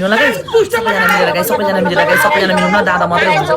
मिल्नुला guys सबैजना मिल्नु न दादा मात्रै हुन्छ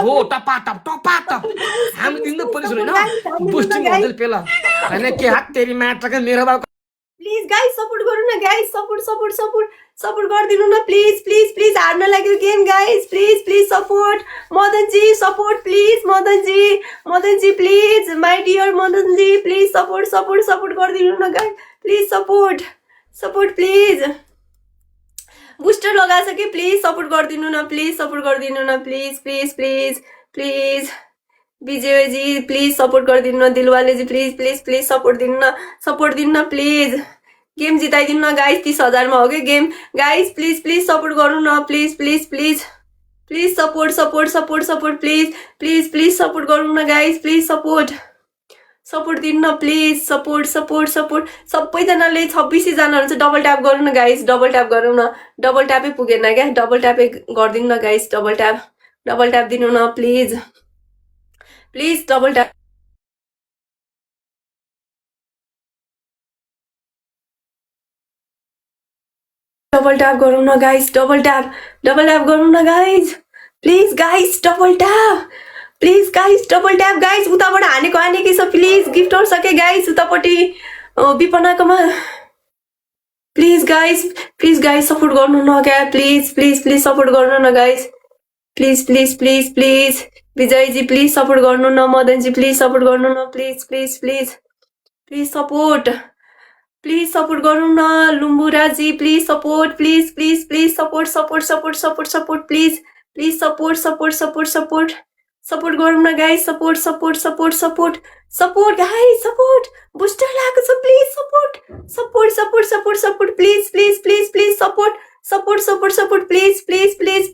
हो टपाटप हामी दिन पुलिस होइन बुस्टिङ हुन्छ पेला हैन के हात तेरी माटका मेरो बाउ प्लिज गाइस सपोर्ट गर्नु न गाइस सपोर्ट गरिदिनु न प्लिज हार्न लाग्यो game guys please support Madan ji support please Madan ji please my dear Madan ji please support गरिदिनु न guys please support please booster लगाछ कि प्लिज सपोर्ट गरिदिनु न please Vijay ji please support गरिदिनु न दिलवाले जी प्लिज सपोर्ट दिनु न प्लिज गेम जिताइदिनु न गाइस 30,000 मा हो कि गेम गाइस प्लिज सपोर्ट गर्नु न प्लिज सपोर्ट प्लिज सपोर्ट गर्नु न गाइस प्लिज सपोर्ट दिनु न प्लिज सपोर्ट सबैजनाले 26 जना हुन्छ डबल ट्याप गर्नु न गाइस डबल ट्यापै पुगेन क्या डबल ट्यापै गरिदिनु न गाइस डबल ट्याप दिनु न प्लिज डबल ट्याप गरौँ न गाइस डबल ट्याप गरौँ न guys please guys double tap guys उताबाट हानेकै छ प्लिज गिफ्टहरु सके गाइस उतापट्टि विपनाकोमा प्लिज गाइस सपोर्ट गर्नु न क्या प्लिज सपोर्ट गर्नु न guys please Vijay ji please support गर्नु न मदन जी प्लिज सपोर्ट गर्नु न प्लिज सपोर्ट गर्नु न Lumbura ji please support please support please support गरौँ न guys support guys support booster लागेको छ please support please support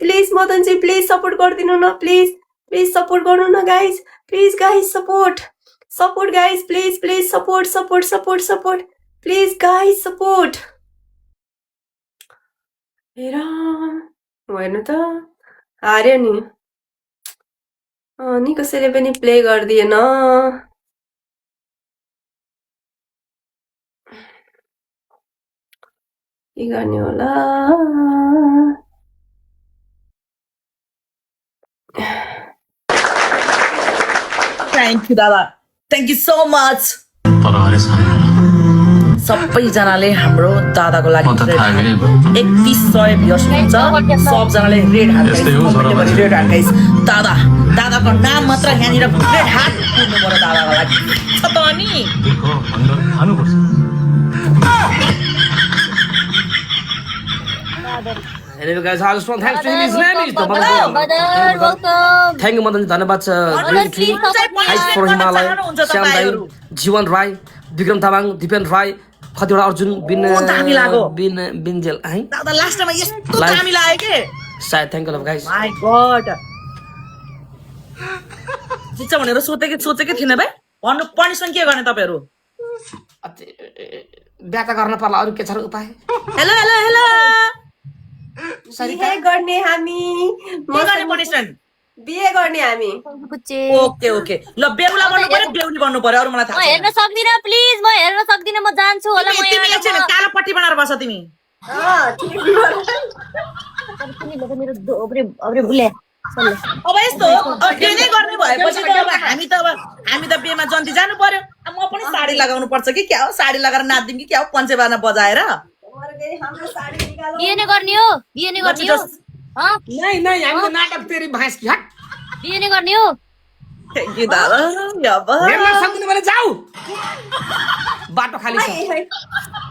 please Madan ji please support गरिदिनु न प्लिज सपोर्ट गर्नु न guys please guys support guys please support please guys support हेर्नु त हार्यो नि कसैले पनि प्ले गरिदिएन के गर्ने होला थ्याङ्क यू दादा थ्याङ्क यू सो मच सबैजनाले हाम्रो दादाको लागि 3100 भ्युअर्स हुन्छ सबजनाले रेड हार्ट दादाको नाम मात्र यहाँनिर रेड हार्ट पुग्नु पर्यो दादाको लागि छ त अनि Hello guys, I just want thanks to his name is welcome. Thank you Madan ji धन्यवाद छ green tree height for Himalaya Shyam दाइ जीवन राई विक्रम तामाङ दिपेन राई कतिवटा अर्जुन बिन्जेल है दादा लास्ट टाइममा यस्तो दामी लाग्यो के सायद thank you love guys my God जित्छ भनेर सोचेकै थिएन बे भन्नु पनिशमेन्ट के गर्ने तपाईहरु ब्याटा गर्न पर्ला अरु के छ उपाय हेलो बिहे गर्ने हामी पनिशमेन्ट बिहे गर्ने हामी ओके ल बेहुला बन्नु पर्यो बेहुली बन्नु पर्यो अरु मलाई थाहा हेर्न सक्दिन प्लिज म हेर्न सक्दिन म जान्छु होला म तिमी एकछिन कालो पट्टी बनाएर बस तिमी मेरो अब्रे भुले अब यस्तो के नै गर्ने भएपछि त अब हामी त बेमा जन्ती जानु पर्यो म पनि साडी लगाउनु पर्छ कि क्या हो साडी लगाएर नाच्दिम कि क्या हो पञ्चे बाना बजाएर बिहे नै गर्ने हो नहीं हामी नाटक तेरी भैंस की हट बिहे नै गर्ने हो थ्यांक यू दादा हेर्न सक्दिन भने जाऊ बाटो खाली छ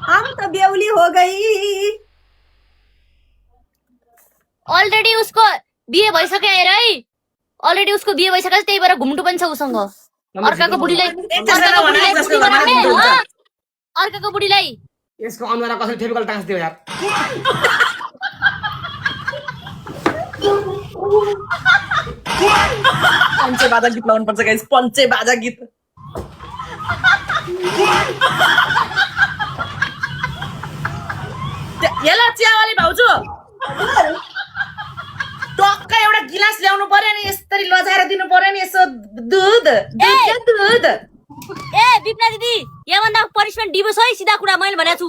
हम तो बेहुली हो गई अलरेडी उसको बिहे भइसक्यो हेर है अलरेडी उसको बिहे भइसक्यो त्यही भएर घुम्टु पनि छ उसँग अर्काको बुढीलाई अर्काको बुढीलाई यसको अनुहार कसरी फेभिकल टाँस्दियो यार पञ्चे बाजा गीत लाउनु पर्छ गाइस पञ्चे बाजा गीत हेला चियावाली भाउजू टक्क एउटा गिलास ल्याउनु पर्यो नि यसरी लजाएर दिनु पर्यो नि यसो दुध दुध ए बिपना दिदी योभन्दा पनिसमेन्ट डिभोर्स है सिधा कुरा मैले भनेको छु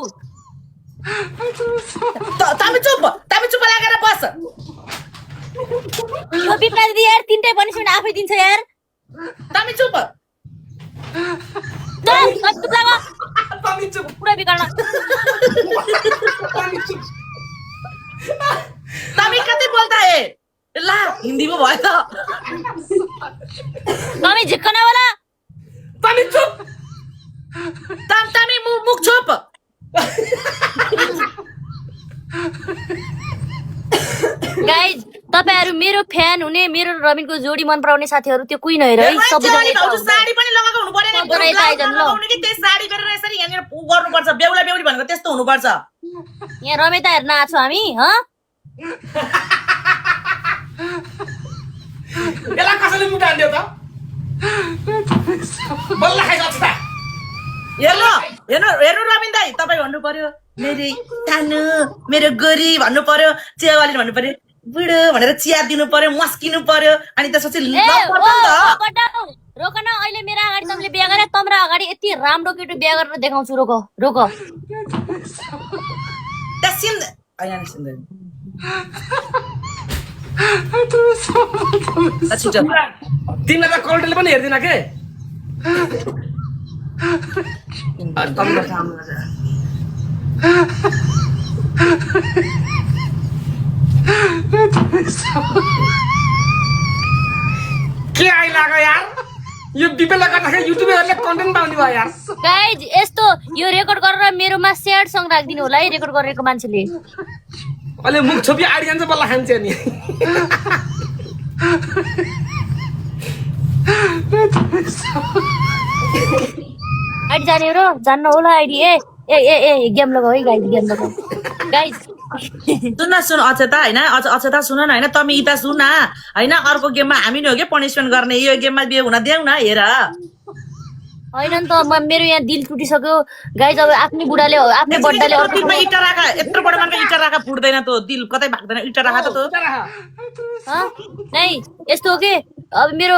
तमी चुप लागेर बस यो बिपना दिदी यार तीनटै पनिसमेन्ट आफै दिन्छ यार तमी चुप चुप लाग पुरा बिगार्न तमी कतै बोल्दा है ला हिन्दी पो भयो त तमी झिक्कना वाला तमी चुप तमी मुख चुप गाइज तपाईहरु मेरो फ्यान हुने मेरो रबिनको जोडी मन पराउने साथीहरु त्यो कुइन हेर है सबैजनाले साडी पनि लगाएको हुनु पर्यो नि सबैजना यता आइजन् ल लगाउने कि त्यही साडी गरेर यसरी यहाँनिर गर्नु पर्छ बेहुला बेहुली भनेको त्यस्तो हुनु पर्छ यहाँ रमिता हेर्न आछौ हामी ह बेला कसैले मुटा हान्दियो त बल्ल खाइसक्छ त हेर्नु रबिन दाइ तपाईँ भन्नु पर्यो मेरो सानो मेरो गोरी भन्नु पर्यो चियावाली भन्नु पर्यो बुढो भनेर चिया दिनु पर्यो मस्किनु पर्यो अनि त्यसपछि रोक न अहिले मेरो अगाडि तमले बिहे गरे तम्रो अगाडि यति राम्रो केटो बिहे गरेर देखाउँछु रोक तिमीलाई त कल्टले पनि हेर्दिन के के आइलाग्यो यार यो बिपेला गर्दाखेरि युट्युबरहरुले कन्टेन्ट पाउने भयो यार गाइज यस्तो यो रेकर्ड गरेर मेरोमा स्याड सङ राखिदिनु होला है रेकर्ड गरेको मान्छेले अहिले मुख छोपी आडी जान्छ बल्ल खान्छ नि आइडी जाने र जान्न होला आइडी ए गेम लगाऊ है गाइज गेम लगाऊ गाइज सुन अक्षता हैन अक्षता सुन न हैन तमी इता सुन हैन अर्को गेममा हामी नै हो के पनिशमेन्ट गर्ने यो गेममा बिहे हुन देऊ न हेर हैन नि त मेरो यहाँ दिल टुटिसक्यो गाइज अब आफ्नै बुढाले आफ्नै बड्डाले अर्को इटा राखा यत्रो बडो मान्छे इटा राखा फुट्दैन त दिल कतै भाग्दैन इटा राखा त नै यस्तो हो के अब मेरो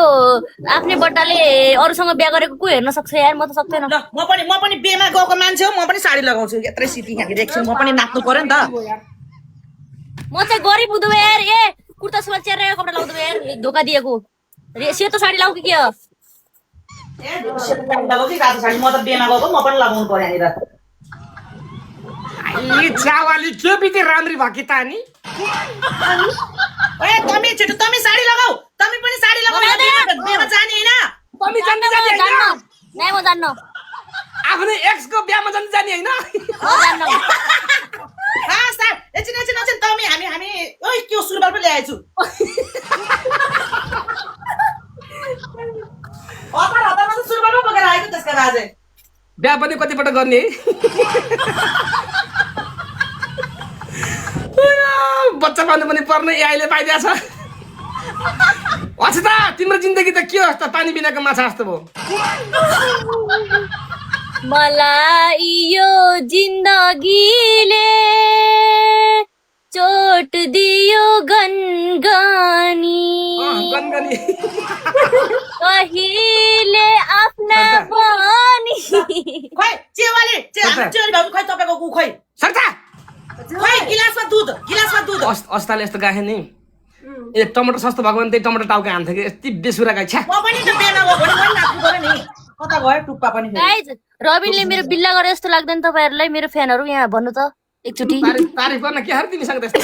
आफ्नै बड्डाले अरूसँग बिहे गरेको को हेर्न सक्छ यार म त सक्दैन ल म पनि बिहेमा गएको मान्छे हो म पनि साडी लगाउँछु यत्रै सिटी खाँकी एकछिन म पनि नाच्नु पर्यो नि त म चाहिँ गरिब हुँदो यार ए कुर्ता सुमा चेरेर कपडा लाउँदो यार धोका दिएको सेतो साडी लाउ कि के हो म त बिहेमा गएको म पनि लगाउनु पर्यो यहाँनिर चावाली के बिते राम्री भकी त नि ए तमी छिटो तमी साडी लगाऊ तमी पनि साडी लगाऊ बिहेमा जाने हैन तमी जान्न जाने हैन नै म जान्न आफ्नै एक्स को बिहेमा जान्न जाने हैन जान्न सर एकछिन तमी हामी ओइ त्यो सुरुवाल पनि ल्याएछु हतारमा त सुरुवाल पो बोकेर आएको त्यसका राजे बिहा पनि कतिपल्ट गर्ने बच्चा पाल्नु पनि पर्ने अहिले पाइदिएछ अक्षता तिम्रो जिन्दगी त के हो त पानी बिनाको माछा जस्तो भयो मलाई यो जिन्दगीले चोट दियो गनगनी कहिले आफ्ना पनि खोइ चेवाली भाउजू खोइ तपाईको गु खोइ सक्छ खोइ गिलासमा दुध अस्ताले यस्तो गाखे नि ए टमाटर सस्तो भएको भने त्यही टमाटर टाउका हान्थ्यो कि यति बेसुरा गाई छ्या म पनि त बेना गएको भने पनि नाच्नु पर्यो नि कता गयो टुप्पा पनि गाइज रबिनले मेरो बिल्ला गरे जस्तो लाग्दैन तपाईहरुलाई मेरो फ्यानहरु यहाँ भन्नु त एकचोटी तारिफ गर्न के हर तिमीसँग त्यस्तो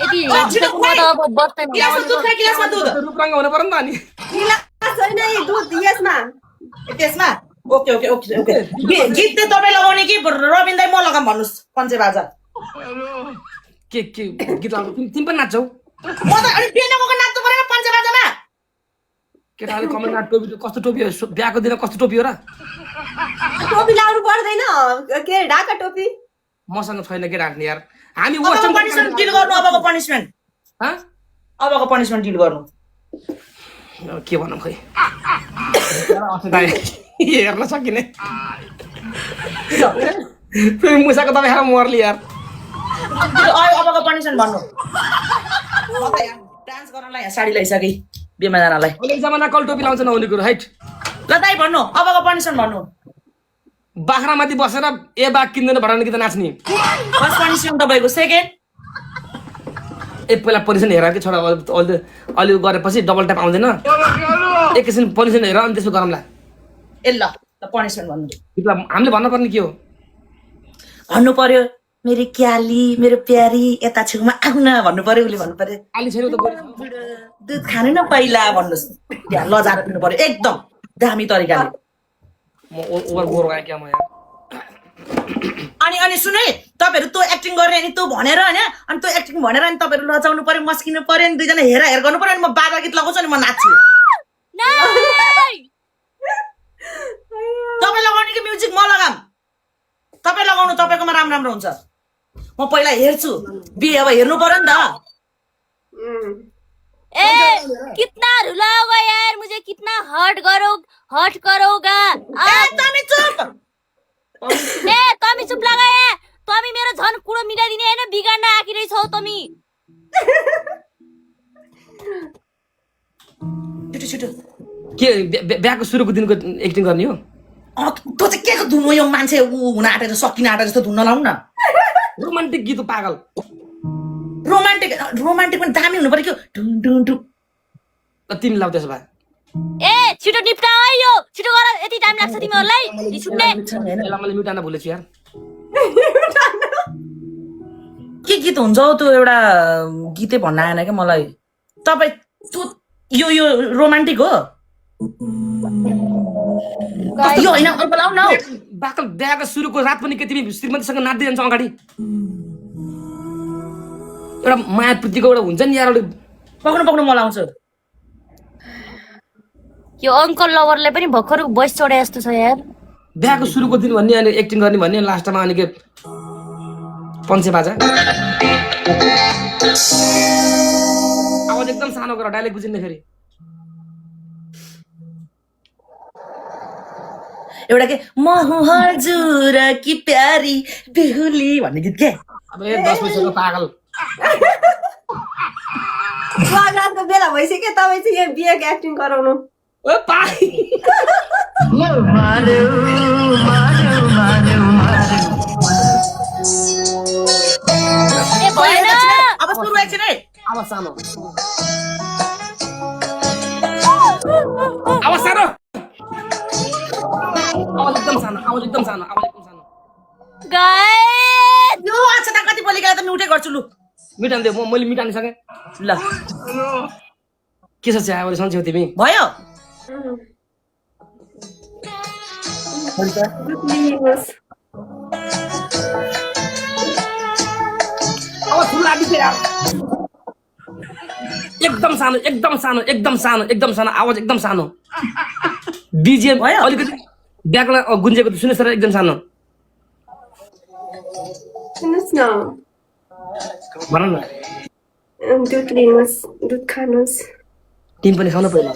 यति म त अब बस्दैन गिलासमा दुध रूपरङ्ग हुनु पर्यो नि त अनि गिलास छैन है दुध यसमा त्यसमा ओके गीत चाहिँ तपाईँ लगाउने कि रबिन दाइ म लगाम भन्नुहोस् पञ्चे बाजा के गीत लाउँछ तिमी पनि नाच्छौ म त अनि बिहेको नाच्नु परेन पञ्चबाजामा केटाले कमेन्टमा टोपी कस्तो टोपी हो बिहाको दिन कस्तो टोपी हो र टोपी लाउनु पर्दैन के ढाका टोपी मसँग छैन के राख्ने यार हामी अबको पनिसमेन्ट डिल गर्नु अबको पनिसमेन्ट अबको पनिसमेन्ट डिल गर्नु के भनौँ खै हेर्न सकिने मुसाको तपाईँ खाएर मर्ली यार अबको पनिसमेन्ट भन्नु डान्स गर्नलाई यहाँ साडी ल्याइसके बिहेमा जानलाई अहिले जमाना कल टोपी लाउँछ नहुने कुरो हैट ल दाइ भन्नु अबको पनिसमेन्ट भन्नु बाख्रामाथि बसेर ए बाघ किन्दैन भनेर गीत नाच्ने फर्स्ट पनिसमेन्ट तपाईँको सेकेन्ड ए पहिला पोजिसन हेर कि छोरा अलि गरेपछि डबल ट्याप आउँदैन एकैछिन पोजिसन हेर अनि त्यसो गरौँला ए ल पनिसमेन्ट भन्नु हामीले भन्नुपर्ने के हो भन्नु पर्यो मेरो क्याली मेरो प्यारी यता छेउमा आउन भन्नु पर्यो उसले भन्नु पर्यो अलि छैन त दुध खानु न पहिला भन्नुहोस् लजाएर पिन्नु पर्यो एकदम दामी तरिकाले म ओभर बोर गएँ क्या म यार अनि सुन है तपाईँहरू त्यो एक्टिङ गर्ने अनि त्यो भनेर होइन अनि त्यो एक्टिङ भनेर अनि तपाईँहरू लजाउनु पर्यो मस्किनु पर्यो अनि दुईजना हेर गर्नु पर्यो अनि म बाजा गीत लगाउँछु अनि म नाच्छु तपाईँ लगाउने कि म्युजिक म लगाम तपाईँ लगाउनु तपाईँकोमा राम्रो हुन्छ म पहिला हेर्छु बिहे अब हेर्नु पर्यो नि त ए कितना रुलाओगा यार मुझे कितना हर्ट करोगा तमी चुप ए तमी चुप लगाए तमी मेरो झन कुरो मिलाइदिने हैन बिगाड्न आकिरै छौ तमी छिटो के बिहाको सुरुको दिनको एक्टिङ गर्ने हो त्यो चाहिँ के को धुन हो यो मान्छे ऊ हुन आँटेर सकिन आँटेर जस्तो धुन नलाउनु न रोमान्टिक गीत हो पागल रोमान्टिक पनि दामी हुनु पर्यो क्या ढुङ ढुङ तिमी लाउ त्यसो भए ए छिटो निप्टा है यो छिटो गर यति टाइम लाग्छ तिमीहरुलाई छुट्ने यसलाई मैले मिटाउन भुलेछु यार के गीत हुन्छ हौ त्यो एउटा गीतै भन्न आएन क्या मलाई तपाईँ त्यो यो रोमान्टिक हो यो होइन अर्को लाउ न बाकल बिहाको सुरुको रात पनि के तिमी श्रीमतीसँग नाच्दै जान्छौ अगाडि एउटा माया प्रीतिको एउटा हुन्छ नि यार पक्नु म लाउँछु यो अंकल लभरले पनि भर्खर भोइस छोडे जस्तो छ यार बिहाको सुरुको दिन भन्ने अनि एक्टिङ गर्ने भन्ने लास्टमा अनि के पञ्चे बाजा आवाज एकदम सानो गर डाइलेक्ट बुझिन्न फेरि एउटा के म हुँ हजुर कि प्यारी बेहुली भन्ने गीत के अब 10 पैसाको पागल रातको बेला भइसक्यो तपाईँ चाहिँ यहाँ बिहेको एक्टिङ गराउनु ओ पाइ ए भएन अब सुरु एकछिन है आवाज सानो आवाज सानो आवाज एकदम सानो गाइस यो अच्छा त कति बोली गए त म्युटै गर्छु लु मिटान दे मैले मिटाउन सके ल के छ चाहिँ अहिले सन्चौ तिमी भयो आवाज फुल आदिछ यार एकदम सानो आवाज एकदम सानो बीजीएम भयो? अलिकति ब्याकला गुन्जेको सुन्नु सर एकदम सानो सुन्नुहोस् न भन न दुध लिनुहोस् दुध खानुहोस् तिमी पनि खानु पहिला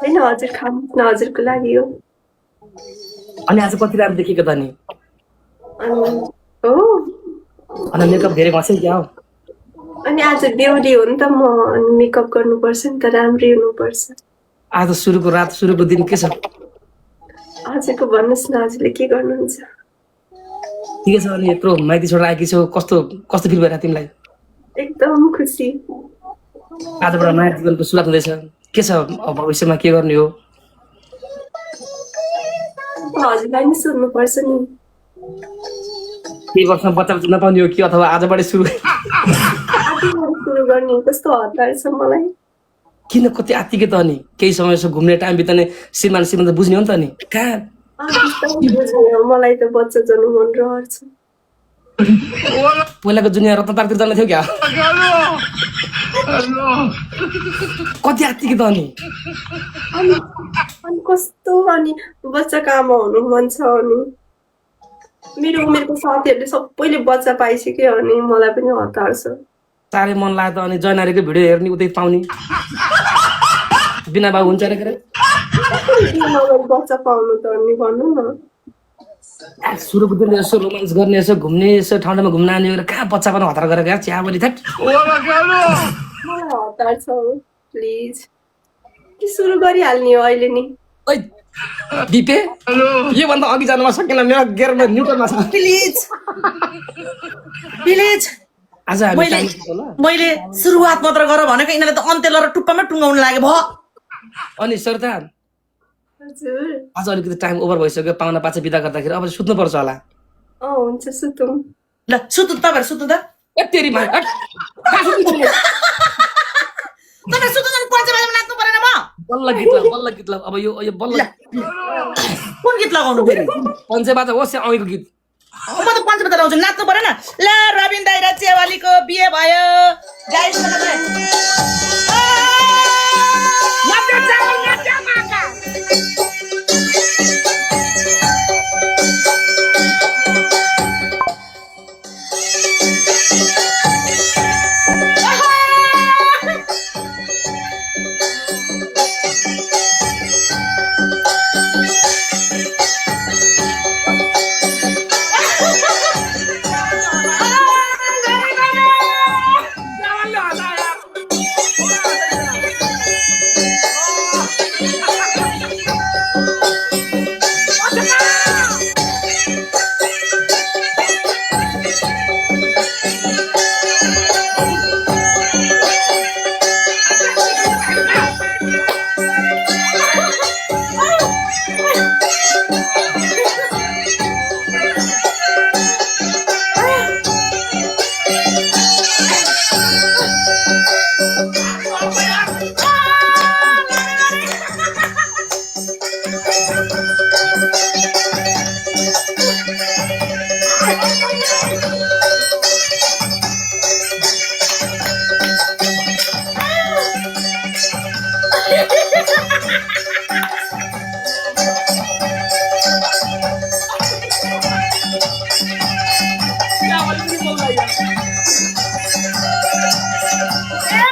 होइन हजुर खानुहोस् न हजुरको लागि हो अनि आज कति राम्रो देखेको त नि हो अनि मेकअप धेरै घस्यो क्या हो अनि आज बेहुली हो नि त म अनि मेकअप गर्नुपर्छ नि त राम्रै हुनुपर्छ आज सुरुको रात सुरुको दिन के छ हजुरको भन्नुहोस् न हजुरले के गर्नुहुन्छ ठिकै छ अनि यत्रो माइती छोडेर आएकी छौ कस्तो फिल भइरहेको तिमीलाई एकदम खुसी आजबाट नयाँ जीवनको सुरुवात हुँदैछ के छ भविष्यमा के गर्ने हो हजुरलाई नि सोध्नुपर्छ नि केही वर्षमा बच्चा नपाउने हो कि अथवा आजबाटै सुरु सुरु गर्ने कस्तो हतार छ मलाई किन कति आत्तिकै त अनि केही समय यसो घुम्ने टाइम बिताउने श्रीमान त बुझ्ने हो नि त नि कहाँ मलाई त बच्चा जन्म मन रहर छ पहिलाको जुनियर रत्न तारतिर जानु थियो क्या कति आत्तिकी त अनि अनि कस्तो अनि बच्चाको आमा हुनु मन छ अनि मेरो उमेरको साथीहरूले सबैले बच्चा पाइसक्यो अनि मलाई पनि हतार छ साह्रै मन लाग्यो त अनि जयनारीको भिडियो हेर्ने उतै पाउने बिना बाबु हुन्छ अरे के बच्चा पाउनु त अनि भन्नु न सुरुको दिन यसो रोमान्स गर्ने यसो घुम्ने यसो ठाउँ ठाउँमा घुम्न आने कहाँ बच्चा पनि हतार गरेर चिया बली थ्याट मलाई हतार छ प्लिज के सुरु गरिहाल्ने हो अहिले नि ओइ दिपे योभन्दा अघि जानुमा सकेन मेरो गेयरमा न्युट्रलमा छ प्लिज प्लिज आज हामी मैले टाइम होला मैले सुरुवात मात्र गर भनेको यिनीहरूले त अन्त्य लर टुप्पामा टुङ्गाउनु लाग्यो भयो अनि सरता हजुर आज अलिकति टाइम ओभर भइसक्यो पाहुना पाछा बिदा गर्दाखेरि अब सुत्नु पर्छ होला हुन्छ सुतौँ ल सुतु तपाईँहरू सुतु त ए तेरी माया हट। तपाईँ सुतु त पञ्चबाजामा नाच्नु परेन म बल्ल गीत ल अब यो बल्ल कुन गीत लगाउनु फेरि पञ्चे बाजा होस् या अघिको गीत म त पञ्चबाजा लगाउँछु नाच्नु परेन ल रविन दाइ र चेवालीको बिहे भयो गाइस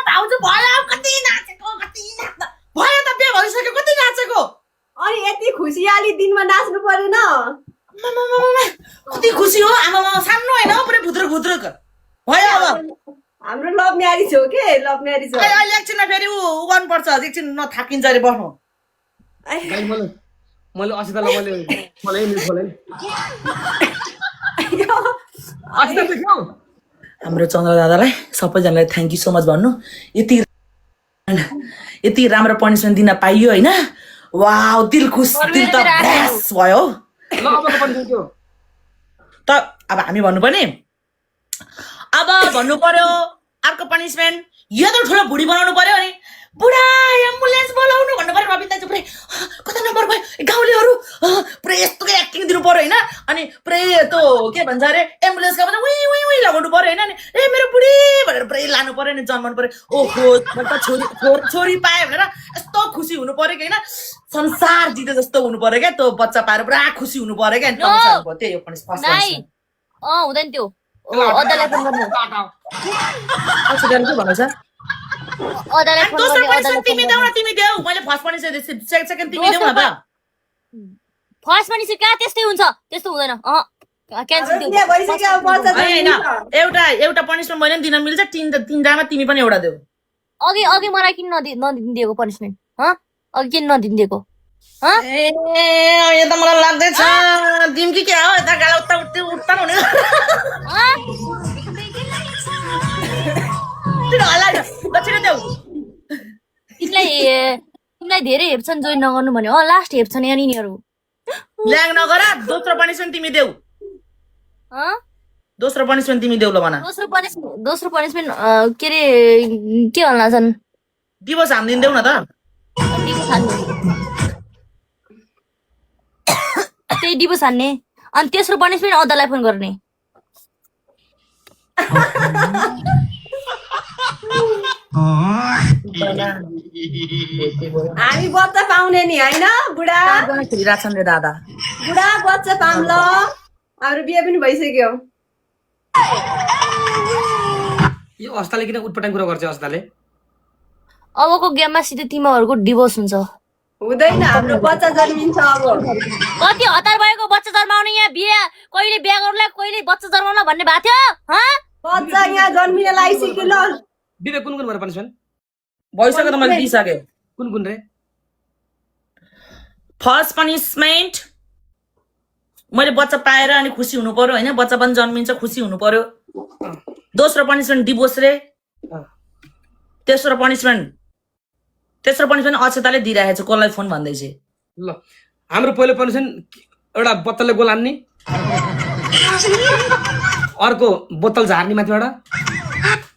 भाउजू भयो कति नाचेको भयो त बिहे भइसक्यो कति नाचेको अनि यति खुसियाली दिनमा नाच्नु परेन कति खुसी हो आमा सानो होइन पुरै भुत्रुक भुत्रुक भयो अब हाम्रो लभ म्यारिज हो के लभ म्यारिज हो अहिले एकछिनमा फेरि ऊ गर्नुपर्छ एकछिन नथाकिन्छ अरे बस्नु मैले असितालाई मैले असिता देख्यौ हाम्रो चन्द्र दादालाई सबैजनालाई थ्याङ्क यू सो मच भन्नु यति राम्रो पनिसमेन्ट दिन पाइयो होइन वाउ दिल खुस दिल त भ्यास भयो ल अब पनि देख्यौ त अब हामी भन्नुपर्ने अब भन्नु पर्यो अर्को पनिसमेन्ट यो त ठुलो भुडी बनाउनु पर्यो अनि बुढा एम्बुलेन्स बोलाउनु भन्नु पर्यो रविन दाजु पुरै कता नम्बर भयो गाउँलेहरू पुरै यस्तोकै एक्टिङ दिनु पर्यो होइन अनि पुरै त्यो के भन्छ अरे एम्बुलेन्सको पनि उही उही उही लगाउनु पर्यो होइन अनि ए मेरो बुढी भनेर पुरै लानु पर्यो नि जन्माउनु पर्यो ओहो म त छोरी पाएँ भनेर यस्तो खुसी हुनु पर्यो कि होइन संसार जिते जस्तो हुनु पर्यो क्या त्यो बच्चा पाएर पुरा खुसी हुनु पर्यो क्या त्यही हो पनि हुँदैन त्यो अदालाई फोन गर्नु के भन्नु छ अदालाई फोन दोस्रो गर्ने पनिसमेन्ट तिमी देऊ न तिमी देऊ मैले फर्स्ट पनिसमेन्ट सेकेन्ड तिमी देऊ न त फर्स्ट पनि कहाँ त्यस्तै हुन्छ त्यस्तो हुँदैन क्यान्सल त्यो बिहे भइसक्यो अब बच्चा होइन एउटा पनिसमेन्ट मैले पनि दिन मिल्छ तिनवटामा तिमी पनि एउटा देऊ अघि मलाई किन नदिएको पनिसमेन्ट अघि किन नदिएको ए यो त मलाई लाग्दैछ दिम्की क्या हो यता गाला उता हुने दक्षिण देऊ तिमीलाई धेरै हेप्छन् जोइन नगर्नु भन्यो लास्ट हेप्छन् यहाँनिर ल्याङ नगर दोस्रो पनिसमेन्ट तिमी देऊ दोस्रो पनिसमेन्ट तिमी देऊ ल भन दोस्रो पनिसमेन्ट के अरे के भन्ला छन् दिवस हानिदिनु देऊ न त त्यही डिभोर्स हान्ने अनि तेस्रो पनिसमेन्ट अदालाई फोन गर्ने हामी बच्चा पाउने नि होइन बुढा खेलिरहेछन् रे दादा बुढा बच्चा पाऊँ ल हाम्रो बिहे पनि भइसक्यो यो अस्ताले किन उटपटाङ कुरा गर्छ अस्ताले अबको गेममा सिधै तिमीहरूको डिभोर्स हुन्छ हुँदैन हाम्रो बच्चा जन्मिन्छ अब कति हतार भएको बच्चा जन्माउने यहाँ बिहे कहिले बिहे गर्नुलाई कहिले बच्चा जन्माउन भन्ने भएको थियो हँ बच्चा यहाँ जन्मिन लागिसक्यो ल विवेक कुन कुन भएर पनिसमेन्ट भइसक्यो त मैले दिइसकेँ कुन कुन रे फर्स्ट पनिसमेन्ट मैले बच्चा पाएर अनि खुसी हुनु पर्यो होइन बच्चा पनि जन्मिन्छ खुसी हुनु पर्यो दोस्रो पनिसमेन्ट डिभोर्स रे तेस्रो पनिसमेन्ट अक्षताले दिइरहेको छ कसलाई फोन भन्दैछ ल हाम्रो पहिलो पनिसमेन्ट एउटा बोतलले गोल हान्ने अर्को बोतल झार्ने माथिबाट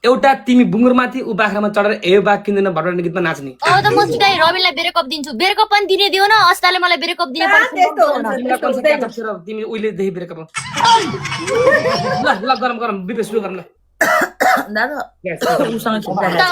एउटा तिमी बुङ्गुरमाथि ऊ बाख्रामा चढेर ए बाघ किन्दैन भटबाट गीतमा नाच्ने अब त म सिधै रविनलाई ब्रेकअप दिन्छु ब्रेकअप पनि दिने दियो न अस्ताले मलाई ब्रेकअप दिने त्यस्तो हुन्छ तिमीलाई त्यस्तो कन्सेप्ट हुँदैन। याद छ र तिमी उहिलेदेखि ब्रेकअप ल ल गरम गरम विवेक सुरु गरौँ ल दादा Yes. उसँग खेल्दा